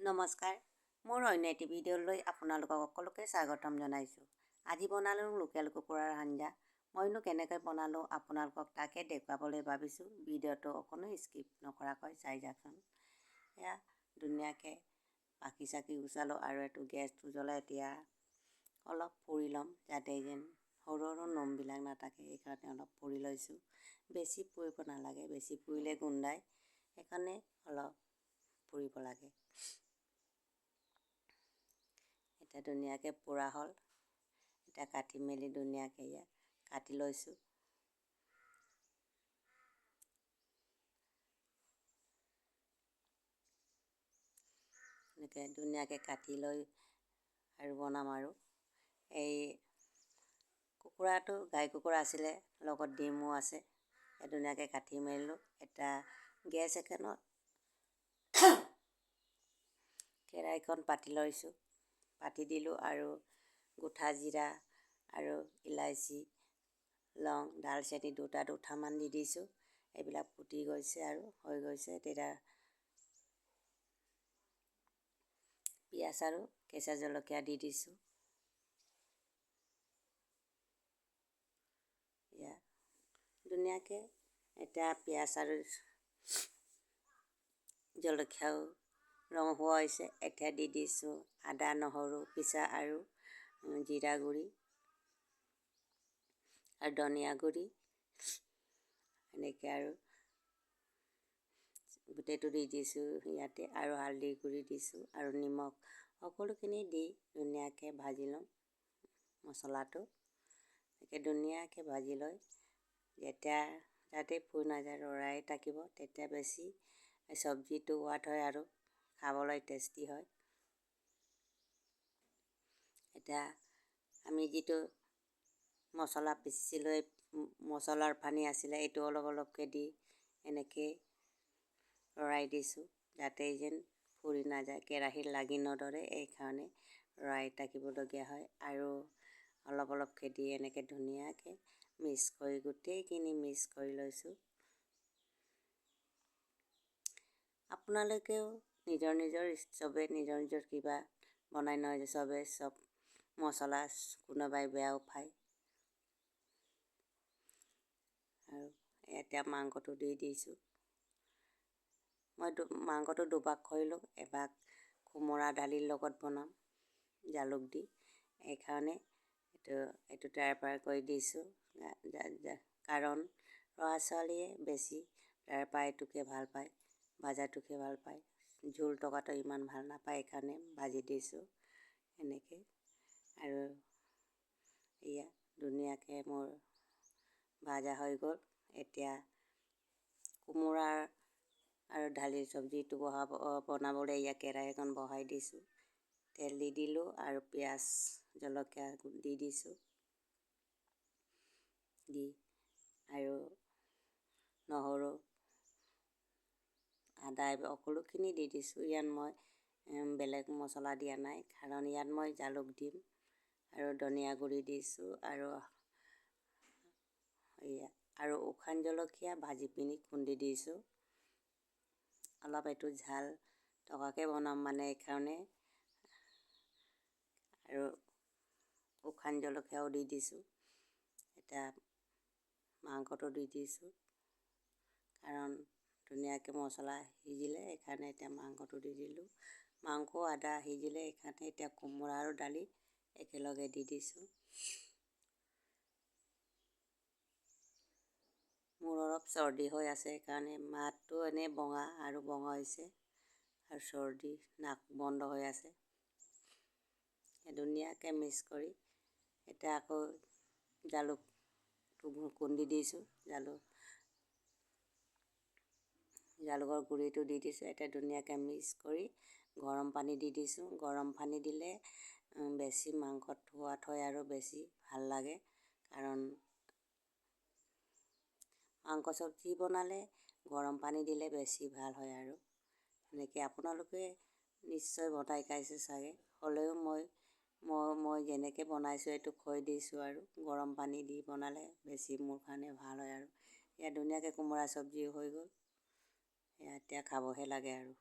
নমস্কাৰ, মোৰ অন্য এটি ভিডিঅ'লৈ আপোনালোকক সকলোকে স্বাগতম জনাইছোঁ। আজি বনালোঁ লোকেল কুকুৰাৰ আঞ্জা। মইনো কেনেকৈ বনালোঁ আপোনালোকক তাকে দেখুৱাবলৈ ভাবিছোঁ। ভিডিঅ'টো অকণো স্কিপ নকৰাকৈ চাই যাওকচোন। এয়া ধুনীয়াকৈ পাখি চাকি গুচালোঁ আৰু এইটো গেছটো জ্বলাই এতিয়া অলপ পুৰি ল'ম, যাতে যেন সৰু সৰু নোমবিলাক নাথাকে, সেইকাৰণে অলপ পুৰি লৈছোঁ। বেছি পুৰিব নালাগে, বেছি পুৰিলে গোন্ধায়, সেইকাৰণে অলপ পুৰিব লাগে। এতিয়া ধুনীয়াকৈ পোৰা হ'ল। এতিয়া কাটি মেলি ধুনীয়াকৈ ইয়াত কাটি লৈছোঁ। এনেকৈ ধুনীয়াকৈ কাটি লৈ আৰু বনাম। আৰু এই কুকুৰাটো গাই কুকুৰা আছিলে, লগত ডিমো আছে। ধুনীয়াকৈ কাটি মেলিলোঁ। এটা গেছ এখনত কেৰাহীখন পাতি লৈছোঁ, পাতি দিলোঁ আৰু গোটা জিৰা আৰু ইলাচি, লং, ডালচেনি দুটা দুটামান দি দিছোঁ। এইবিলাক ফুটি গৈছে আৰু হৈ গৈছে, তেতিয়া পিঁয়াজ আৰু কেঁচা জলকীয়া দি দিছোঁ। এয়া ধুনীয়াকৈ এতিয়া পিঁয়াজ আৰু জলকীয়াও ৰং হোৱা হৈছে। এতিয়া দি দিছোঁ আদা নহৰু পিছা আৰু জিৰা গুড়ি আৰু ধনিয়া গুড়ি, এনেকৈ আৰু গোটেইটো দি দিছোঁ ইয়াতে। আৰু হালধি গুড়ি দিছোঁ আৰু নিমখ সকলোখিনি দি ধুনীয়াকৈ ভাজি ল'ম মছলাটো। এনেকৈ ধুনীয়াকৈ ভাজি লৈ যেতিয়া যাতে পুৰি নাযায় লৰাই থাকিব, তেতিয়া বেছি চব্জিটো সোৱাদ হয় আৰু খাবলৈ টেষ্টি হয়। এতিয়া আমি যিটো মছলা পিচিছিলোঁ, এই মছলাৰ পানী আছিলে, এইটো অলপ অলপকৈ দি এনেকৈ লৰাই দিছোঁ, যাতে যেন পুৰি নাযায়, কেৰাহীত লাগি নধৰে, এইকাৰণে লৰাই থাকিবলগীয়া হয়। আৰু অলপ অলপকৈ দি এনেকৈ ধুনীয়াকৈ মিক্স কৰি গোটেইখিনি মিক্স কৰি লৈছোঁ। আপোনালোকেও নিজৰ নিজৰ চবে নিজৰ নিজৰ কিবা বনাই নহয়, চবে চব মছলা কোনোবাই বেয়াও পায়। আৰু এতিয়া মাংসটো দি দিছোঁ। মই মাংসটো দুভাগ কৰিলোঁ। এভাগ কোমোৰা দালিৰ লগত বনাম জালুক দি, সেইকাৰণে এইটো ড্ৰাই ফ্ৰাই কৰি দিছোঁ। কাৰণ ল'ৰা ছোৱালীয়ে বেছি ড্ৰাই ফ্ৰাইটোকে ভাল পায়, ভাজাটোকে ভাল পায়, জোল থকাটো ইমান ভাল নাপায়, সেইকাৰণে ভাজি দিছোঁ এনেকৈ। আৰু এয়া ধুনীয়াকৈ মোৰ ভাজা হৈ গ'ল। এতিয়া কোমোৰা আৰু দালিৰ চব্জিটো বহাব বনাবলৈ এয়া কেৰাহীখন বহাই দিছোঁ। তেল দি দিলোঁ আৰু পিঁয়াজ জলকীয়া দি দিছোঁ, দি আৰু নহৰু আদা সকলোখিনি দি দিছোঁ। ইয়াত মই বেলেগ মছলা দিয়া নাই, কাৰণ ইয়াত মই জালুক দিম আৰু ধনিয়া গুড়ি দিছোঁ আৰু এয়া আৰু শুকান জলকীয়া ভাজি পিনি খুন্দি দিছোঁ অলপ। এইটো ঝাল থকাকৈ বনাম মানে, এইকাৰণে আৰু শুকান জলকীয়াও দি দিছোঁ। এতিয়া মাংসটো দি দিছোঁ, কাৰণ ধুনীয়াকৈ মছলা সিজিলে, সেইকাৰণে এতিয়া মাংসটো দি দিলোঁ। মাংস আদা সিজিলে, সেইকাৰণে এতিয়া কোমোৰা আৰু দালি একেলগে দি দিছোঁ। মোৰ অলপ চৰ্দি হৈ আছে, সেইকাৰণে মাতটো এনেই বঙা আৰু বঙা হৈছে আৰু চৰ্দি, নাক বন্ধ হৈ আছে। ধুনীয়াকৈ মিক্স কৰি এতিয়া আকৌ জালুকটো খুন্দি দিছোঁ, জালুকৰ গুড়িটো দি দিছোঁ। এতিয়া ধুনীয়াকৈ মিক্স কৰি গৰম পানী দি দিছোঁ। গৰম পানী দিলে বেছি মাংসত সোৱাদ হয় আৰু বেছি ভাল লাগে, কাৰণ মাংস চব্জি বনালে গৰম পানী দিলে বেছি ভাল হয়। আৰু এনেকৈ আপোনালোকে নিশ্চয় বনাই খাইছে চাগে, হ'লেও মই মই মই যেনেকৈ বনাইছোঁ এইটো কৈ দিছোঁ। আৰু গৰম পানী দি বনালে বেছি মোৰ কাৰণে ভাল হয়। আৰু ইয়াত ধুনীয়াকৈ কোমোৰা চব্জিও হৈ গ'ল। এয়া এতিয়া খাবহে লাগে আৰু।